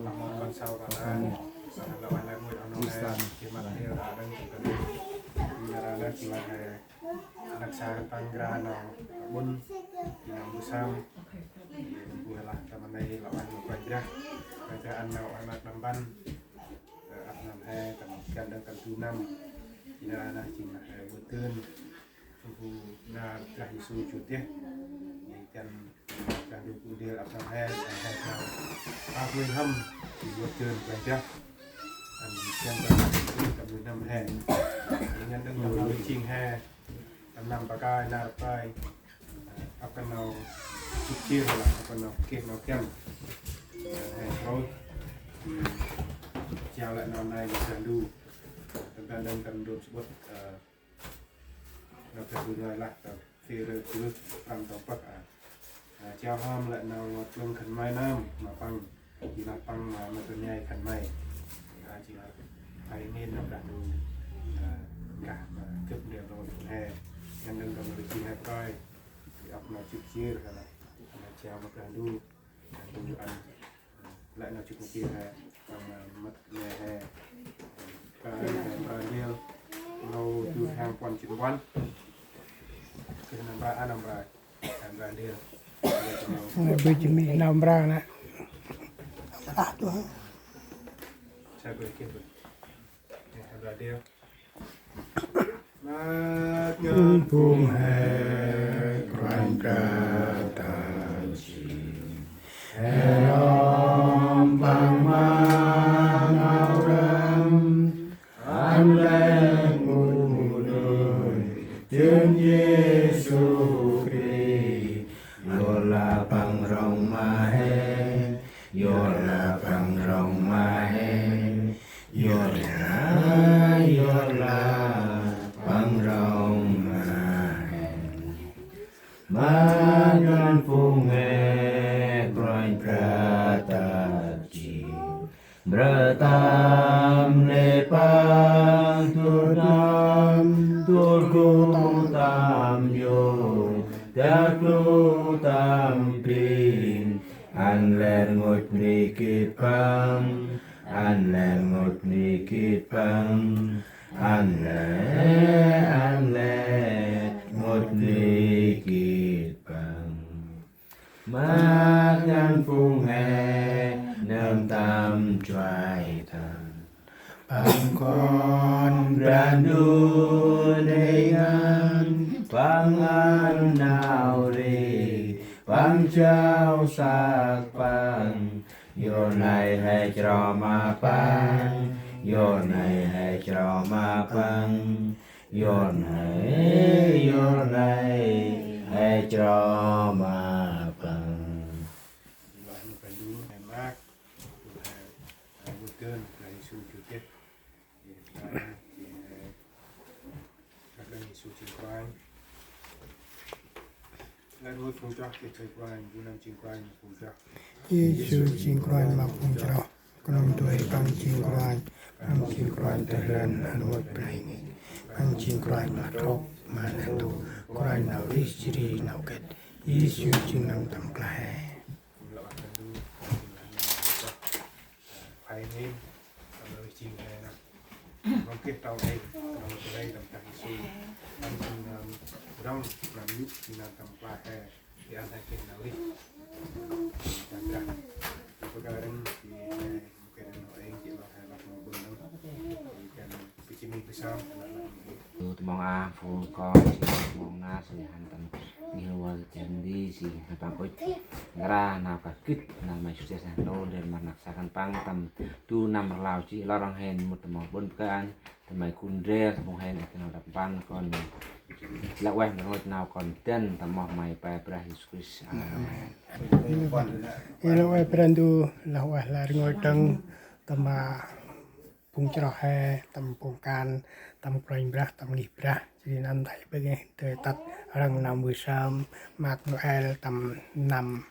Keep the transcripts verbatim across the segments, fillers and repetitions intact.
Păng mâm kon sau păng a, sau lŏ ăn lĕ ngui ăn nô he, geh măt nê, đa đăng tâ kăn. Nar a năk geh măt nê, năk sa păng gra nau ƀŭn, geh nau bu sam. Geh lah tâm ban nây lŏ ăn nô Kôranh Brah, Kôranh Brah ăn nau ăn năk đăm băn. Ơ, ăp năm he, tâm găn đăng tâm du năm. Geh nar a năk geh măt he, bu tơn. Hu nar Brah Yêsu jut deh. Nê găn Brah Ndu gŭ ndrel ăp nau he, ăn he nau. Ăp nui hăm, jêng wơ̆t dơn Brah Ndu. Ăn găn Brah Ndu gŭ ndrel ăp nui hăm he. Nê găn đăng nau nui jêng he. Tâm năm pa kai, nar pa kai. Ăp kăn nau jut jêr lah, ăp kăn nau geh nau găn. He, rôt. Jao lĕ nau nai Brah Ndu. Tâm găn đăng tâm ndrôm sămƀŭt, ơ, nau Brah Ndu ngai lah, tâm Phêrô jê̆t prăm tâm păk a. A, jao hŏm lĕ nau lŏ dlăng khân may nơm, ma păng, geh lah păng ma, ma tơm nhai khân may. A, jêng lah, ay nên nau Brah Ndu, a, gah ma gâp ndrel nau he, ngăn đăng tâm rơh jêng he proi, geh ăp nau jut jêr, geh lah, geh lah jao ma Brah Ndu, Brah Ndu ăn, lĕ nau jut jêr he, păng, a, măt nê he, păng, a, păng ndrel, nau du hang puăn jê̆t puăn, geh nau mra, a, nau mra. Nê, bê jêh mi nau mra nê. Mra tu hă. Ngăn phung he Kôranh Brah ta jêng. He rom păng ma nau răm. Ăn lĕ ngui bu nui, dơn Yêsu Krist, yor lah Păng rŏng ma he, yor lah Păng rŏng ma he, yor lah, yor lah Păng rŏng ma he. Ma ngăn phung he Kôranh Brah ta jêng. Mra tâm nê Păng tŭ năm, tŭ gŭ tâm yô̆, dak tŭ tâm pin, ăn lĕ rngôch bri gĭt Păng, ăn lĕ rngôch bri gĭt Păng, ăn lĕ, ăn lĕ rngôch bri gĭt Păng. Ma ngăn phung he nơm tâm chuai tăn. Păng Kon Brah Ndu nê ngăn, Păng ăn nau ri, Păng jao săk Păng. Yor nây he chro ma Păng, yor nây he chro ma Păng. Yor nây, yor nây he chro ma Păng. Yêsu jêng Kôranh ma phung chroh. Knŏng dôih Păng jêng Kôranh, Păng jêng Kôranh tơhlan, ăn ŭch brah ngih. Păng jêng Kôranh ma trôk, ma neh ntu, Kôranh nau rêh jêh ri nau gĭt. Yêsu jêng nơm tâm klah he. Tơ mong a, phung kon, si mong na, si hăn tâm ngih vâl jan di, si hăn păng ŭch nkra, nau kah gĭt, nau may sŭt seh nô, ndrel ma năk sa khân păng tâm du năm rlau jêh lor rŏng hên mŭt tâm mong ƀŭn bơh kơnh, tâm may gŭ ndrel, tâm mong hên, ơ, nau đăp mpăn, kon, lăk ueh, rngôch nau kon dăn, tâm moh may pe Brah Yêsu Krist. Amen. Ê, lăk ueh Brah Ndu, lăk ueh lĕ rngôch dâng, tâm, a, phung chroh he, tâm phung kan, tâm Kôranh Brah, tâm ngih Brah. Jêh ri nây ntai bơh ngih dơi tât rŏng năm mbơh sơm, maak Nôel, tâm năm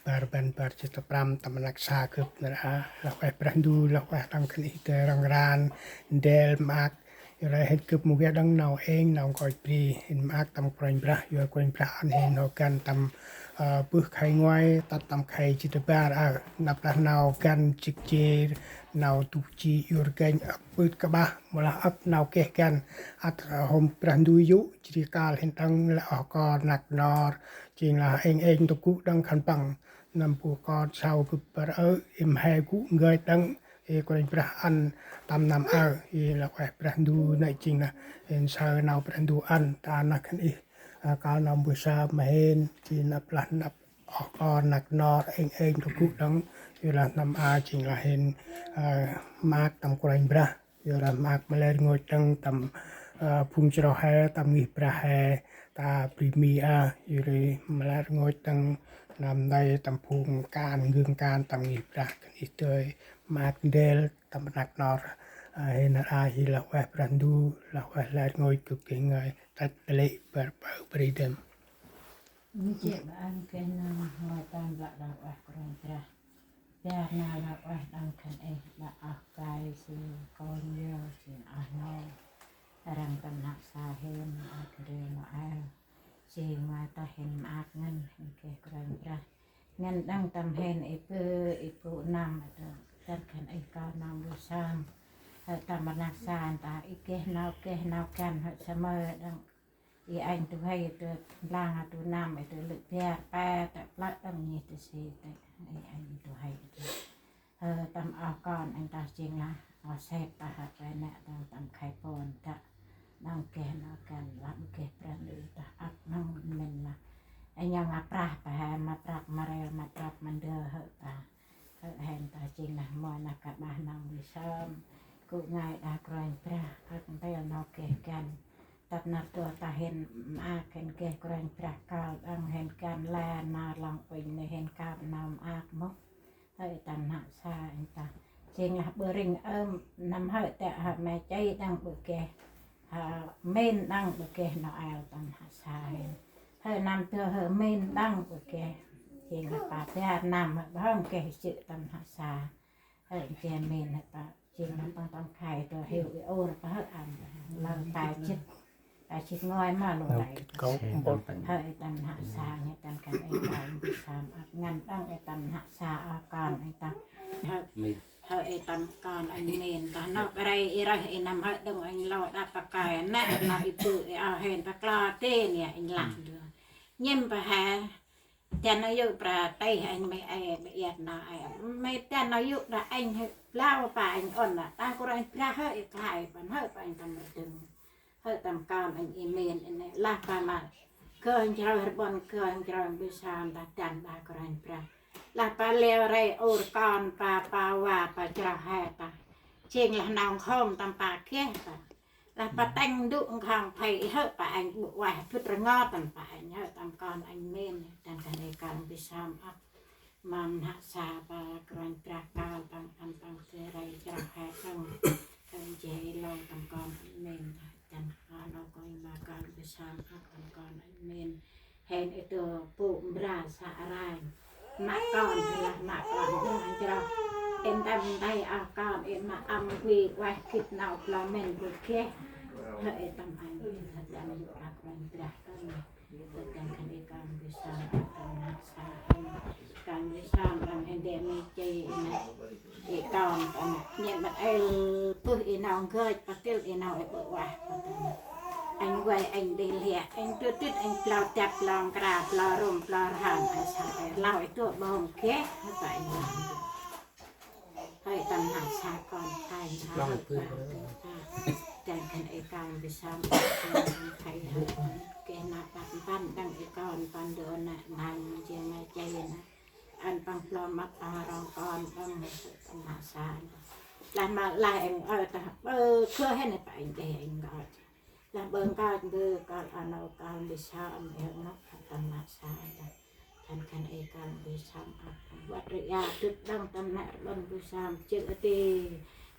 bar rbăn bar jât prăm, tâm năk sa gâp nar aơ. Lăk ueh Brah Ndu, lăk ueh đŏng khân ay dơi rŏng răn, ndrel maak. Yor ri hên gâp mâu geh đŏng nau êng, nau nkoch bri, hên maak tâm Kôranh Brah, yor Kôranh Brah ăn hên hŏ găn tâm Ơ, bơh khay ngoai tât tâm khay jât ma bar, ơ, nđâp lah nau găn jik jêr, nau tuh ji yor ganh ăp bơh kƀah, mâu lah ăp nau geh găn, ăt hôm Brah Ndu yô̆, jêh ri kơl hên đăng lah oh kon nak nor, jêng lah êng êng tơ gŭ đăng khân păng, năm bu kon sau gâp bar ơ, êm he gŭ ngơi đăng, ê Kôranh Brah ăn tâm năm ơ, ê lah ueh Brah Ndu nây jêng lah, hên saơ nau Brah Ndu ăn, ta năk khân ih, ơ, kơl nau mbơh sơm ma hên, jêng nđâp lah nđâp oh kon nak nor êng êng tơ gŭ đăng, yor lah năm a jêng lah hên, ơ, maak tâm Kôranh Brah, yor lah maak ma lĕ rngôch đăng tâm, ơ, phung chroh he, tâm ngih Brah he, ta bri mi a, yor ri ma lĕ rngôch đăng năm nây tâm phung kan, ngưng kan, tâm ngih Brah, khân ih dơi maak ndrel tâm rnăk nor, ơ, hên a hi lah ueh Brah Ndu, lah ueh lĕ rngôch gâp geh ngơi, tât tơlê bar pơ bri dơm. Nchê ba ăn keh nơm hoi tâm lă lă ueh Kôranh Brah. Biar na lă ueh đăng khân ih lă oh kai si kônh yơ si oh nô. Răng tâm năk sa hên, ơ, kơt ndrel Nôel. Si ngoai ta hên maak ngăn, hên keh Kôranh Brah. Ngăn đăng tâm hên ê bơh, ê bôk năm, ơ, tât khân ih kơl nau mbơh sơm. Ơ, tâm năk sa ta, ih geh nau, geh nau găn, hơ, samơ đăng. Ê anh tu hay, tu lang, tu năm, tu lŭ biar, pe, ta plơ̆ đăng nhih tu si, ta, ê anh tu hay, tu. Ơ, tâm oh kon anh ta jêng lah oh sep ta hăt pe nĕ đăng tâm khay pôn ta. Đăng geh nau găn lah geh Brah Ndu ta ăp nâng mĭn lah. Anh yang ma prah ta he, ma prah ma rel, ma prah ma ndơ hơ ta. Hơ hên ta jêng lah môi na ka bah nau mbơh sơm. Gŭ ngơi đah Kôranh Brah ăp ntil nau geh găn. Tât năr dôl ta hên maak hên geh Kôranh Brah kơl đăng hên găn lĕ nar lăng uănh nê hên kơp nau maak mŭk. Hơi tâm năk sa anh ta. Jêng lah bơh rĭng ơm năm hơi tĕ hơi me chay đăng bơh geh. Hơi mên đăng bơh geh Nôel tâm năk sa hên. Hơi năm tơ hơi mên đăng bơh geh. Jêng lah pa biar năm hơi bơh hŏm geh jê̆ tâm năk sa. Hơi jêh mên hơi pa. Jêng lah păng tâm khay tơ hiu i ôr pa hơi ăn. Lơ pa jê̆t. Ta jê̆t ngơi ma lôh tay. Hơi tâm năk sa, hơi tâm kan ê tâm mbơh sơm ăp ngăn đăng ê tâm năk sa oh kon ê tâm. Hơi, hơi ê tâm kon anh mên ta nôk rê ê rơh ê năm hơi đăng anh lô đăp pa kay nĕ nau ê bơh ê oh hên pa klo tê nê anh lăk dơ. Nhĭm pa he. Dăn nau yô̆ pra tê anh mê ê, mê iăt nau ê. Mê dăn nau yô̆ đah anh hơi blau pa anh ôn lah. Ta Kôranh Brah hơi ê khay, păng hơi pa anh tâm rơdâng. Hơi tâm kon anh ê mên, anh ê lah pa ma. Gơnh jroi rbăn, gơnh jroi mbơh sơm ta dăn đah Kôranh Brah. Lah pa leo rê ôr kon pa, pa wa, pa jroi he ta. Jêng lah nau nkhôm tâm pa geh ta. Lah pa tĕng ndŭ nkhŏng phê hơi pa anh bŭ ueh bŭt rngot tâm pa anh hơi tâm kon anh mên. Dăn kan ê kon mbơh sơm ăp. Ma năk sa pa Kôranh Brah kơl păng ăn păng tê rê jrah he păng. Păng jêh lô tâm kon anh mên. Dăn kơl nau kônh ma kơl mbơh sơm ăp tâm kon anh mên. Hên ê tơ pŭ mbra sa ranh. Ma kon lah ma kon lah jrah. Ê tâm tay oh kon ê ma âm quy ueh gĭt nau bla mên bŭ geh. Hơi ê tâm anh mên, hơi tâm yô̆ đah Kôranh Brah tâm. Hơi tâm kan ê kon mbơh sơm ăp tâm năk sa. Kan mbơh sơm ăp hên dê mê chay nĕ. Ê kon, kon, nhĕ măt ê bơh ê nau ngơi, pa tĭl ê nau ê bơh ueh, pa tĭl. Anh quay, anh đi lẹ, anh tŭt tŭt, anh blau dăp, blau nkra, blau rŭm, blau rhan, anh sa ê, lau ê tŭ bông geh, pa anh lau. Hơi tâm năk sa kon, anh lau. Blau ê bơh. Dăn kan ê kon mbơh sơm, thầy hơi, geh nau păng păng, đăng ê kon, păng dô nă, nang, jêng ngai chay nă. Ăn păng plơm măt ta rong kon păng tâm năk sa. Lah ma lah êng ơ ta bơh kơ hên pa êng đeh êng ngơi. Lah bơh ngơi bơh kơl a nau kơl mbơh sơm êng năk tâm năk sa. Tâm kan ê kơl mbơh sơm ăp. Văt ri a dŭt đăng tâm năk rbăn mbơh sơm jêh ti.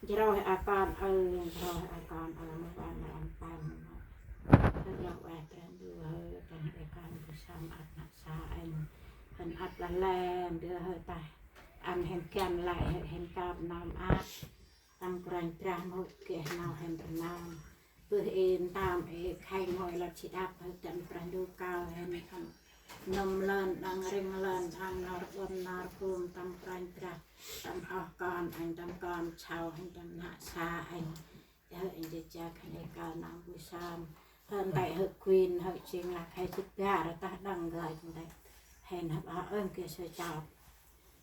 Jroi a kon ơ, jroi a kon ơ, ma kon ơ ăn păng. Hơi lah ueh Brah Ndu hơi, tâm ê kơl mbơh sơm ăp năk sa êng. Hên ăp lah lĕ ndơ hơi ta. Ăn hên găn lĕ hơi hên kơp nau maak. Tâm Kôranh Brah mŭt geh nau hên rnam. Bơh ê ntơm ê khay ngơi lăp si đăp hơi tâm Brah Ndu kơl hên ăn. Nâm lơn đăng, rĭng lơn đăng, nau rbŭn nau rgum tâm Kôranh Brah, tâm oh kon anh, tâm kon sau anh, tâm nơh sa anh. Hơi anh dê cha khân ê kal nâm bu sam. Hơi ntai hơi quên, hơi jêng lah hơi jêt bar, tah đăng gơi ntai. Hơi năp oh ơm geh sa chau.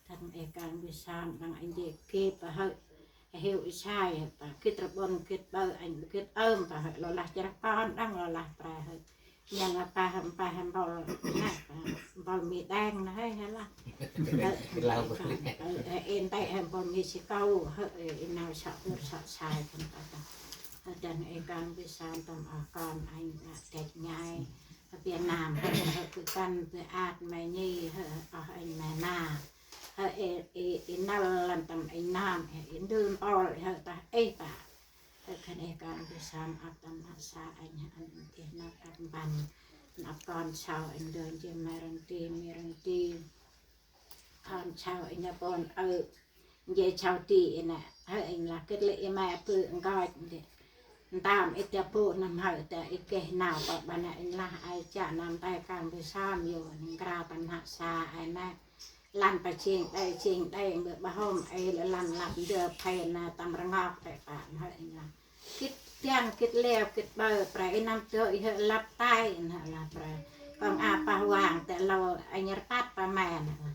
Tâm ê kal bu sam đăng anh dê geh pa hơi. Hiu i sai, pa gĭt rbŭn, gĭt ƀơ, anh gĭt ơm, pa hơi lŏ lah chrah kon đăng lŏ lah pra hơi. Yang apa, apa, hăm bol, nă, bol mi đen nă hơi, hơi lah. Lau bol mi đen. Ê, ê, ntai, hơi bol mi si kau, hơi, ê, nau sŏ ur, sŏ sai, kan pa ta. Hơi, dăn ê kal bu sam tâm oh kon anh, nă, têt ngai. Hơi, Việt Nam, hơi, hơi, bu kan, bu at, mê nhi, hơi, oh, anh, mê na. Hơi, ê, ê, ê, năl lăn tâm anh nam, ê, ê, ndưm ol, hơi, ta, ê, pa. Hơi, khân ê kal bu sam ăp tâm nơh sa anh, ăn geh năp ăp mpăn. Năp kon sau anh dơn jê mê răng ti, mê răng ti. Kon sau anh nă pôn ơ. Jê sau ti anh nă. Hơi anh lah gĭt lĕ i mê bư ngoch. Ntơm i ta bu nâm hơi ta i geh nau pa ƀa nă anh lah ai cha nâm tai kal bu sam yo. Nkra tâm nơh sa ai nă. Lăn pa jêng đê, jêng đê, mbơ̆ ƀa hôm, ê, lăn lăp ndơ phen, nă, tâm rngok, tê pa, nă, hơi, nă. Gĭt tiang, gĭt leo, gĭt ƀơ, pra, ê, năm tơ, ê, hơi lăp tay, nă, lah, pra. Kon a pa wang, tê lô, ê, nhar pat pa men, nă.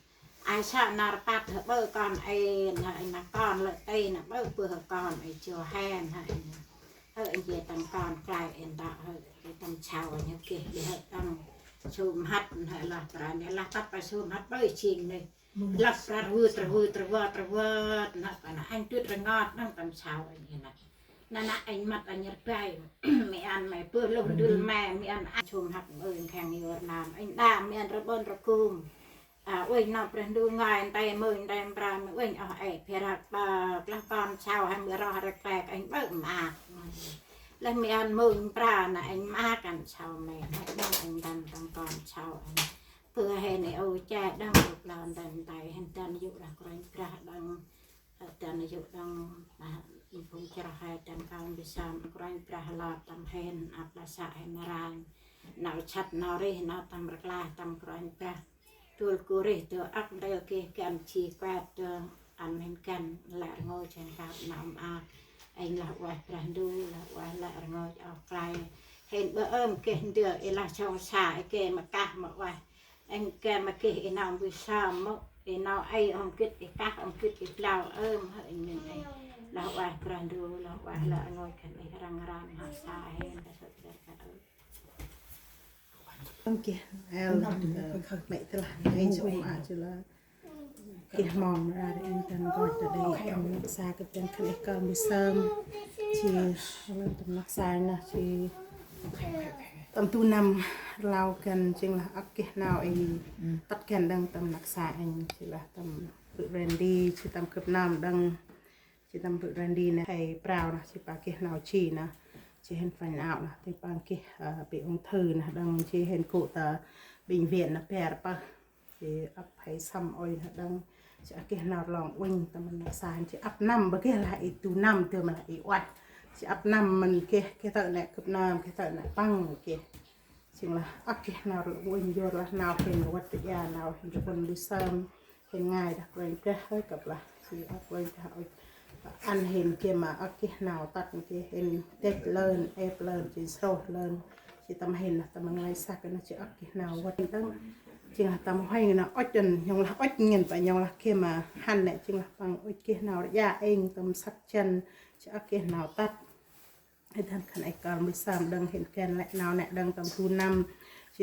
Ai sa năr pat, hơi ƀơ kon, ê, nă, ê, nă, kon lơ tê, nă, ƀơ, ƀơ, hơi kon, ê, jo hen, hơi, nă. Hơi, ê, jê tâm kon, klai, ê, nă, hơi, ê, tâm sau, nă, geh, ê, hơi, tâm sum hăt, hơi, lah, pra, nă, lah, tăp, pa sum hăt, ƀơ, jêng, nă. Lăp rvơt, rvơt, rvơt, rvơt, nă, pa nă, anh tŭt rngot, nâng tâm sau anh nă. Nă, nă, anh măt anh rbai, mi ăn mê bơh lôh ndŭl mê, mi ăn anh sum hăp ơi khang yor nam, anh đa mi ăn rbŭn rgum. A, ueh nơh Brah Ndu ngơi, ntai mơi, ntai mpra, mi ueh oh ê, phe rak ba, klah kon sau, hai mơ roh rak klek, anh ƀơ maak. Lah mi ăn mơi mpra, nă, anh maak, anh sau mê, nă, nâng anh đăm tâm kon sau, anh. Bơ hên ê ô che đăng ôp lan đăng tay hên dăn yô̆ lah Kôranh Brah đăng, ơ, dăn yô̆ đăng, a, i phung chroh he dăn kal bi sam Kôranh Brah lăp tâm hên, ăp lah sa hên ranh. Nau săt nau rêh nau tâm rklaih tâm Kôranh Brah. Dôl gŭ rêh dơ ăk ndrel geh găn ji kuet dơ ăn hên găn lĕ rngôch hên kăp nau maak. Anh lah ueh Brah Ndu, lah ueh lĕ rngôch oh klai. Hên ƀơ ơm geh ndơ i lah sŏng sa i geh ma kah ma ueh. Anh geh ma geh i nau mbui sa mŭ, i nau ê ôm gĭt i kah ôm gĭt i blau ơm hơi anh min ê. Lah ueh Brah Ndu, lah ueh lĕ rngôch khân ê răng ran ha sa hên ta sŏ jan kăt ơm. Ôm geh el, ơ, mẹ tơ lah, ê sŏng a chơ lah. Geh mong ra ri êng dăn gŏch ta đê, tâm năk sa gâp dăn khân ê kal mbui sơm. Ji, lăn tâm năk sa nă, ji. Tâm du năm rlau găn jêng lah ăk geh nau ê tât găn đăng tâm năk sa êng, ji lah tâm bơ̆ Randy, ji tâm gâp năm đăng, ji tâm bơ̆ Randy nă, he prao nă, ji pa geh nau ji nă, ji hên phanh ao nă, ji pa geh, ơ, bị ung thư nă, đăng ji hên gŭ ta bệnh viện nă, bar pơh. Ji ăp he săm ôi nă đăng, ji ăk geh nau rlong uănh tâm năk sa, ji ăp năm ƀa geh lah i du năm dơm lah i uăt. Ji ăp năm mĭn geh, geh tơ̆ nĕ gâp năm, geh tơ̆ nĕ păng geh. Jêng lah ăk geh nau rlong uănh yor lah nau hên wăt tơ ia, nau hên rpăn mbui sơm, hên ngai dah Kôranh Brah hơi kăp lah. Ji ăk Kôranh Brah ôi. Ăn hên geh ma ăk geh nau tât geh hên dêch lơn, êp lơn, ji sroh lơn. Ji tâm hên lah tâm nglay săk nă ji ăk geh nau wăt đăng. Jêng lah tâm huêng nă ŭch ăn, nhŏng lah ŭch ngăn pa nhŏng lah geh ma hăn nĕ jêng lah păng ŭch geh nau ria êng tâm săk jăn, ji ăk geh nau tât. Ê dăn khân ê kal mbui sơm đăng hên găn lĕ nau nĕ đăng tâm du năm. Ji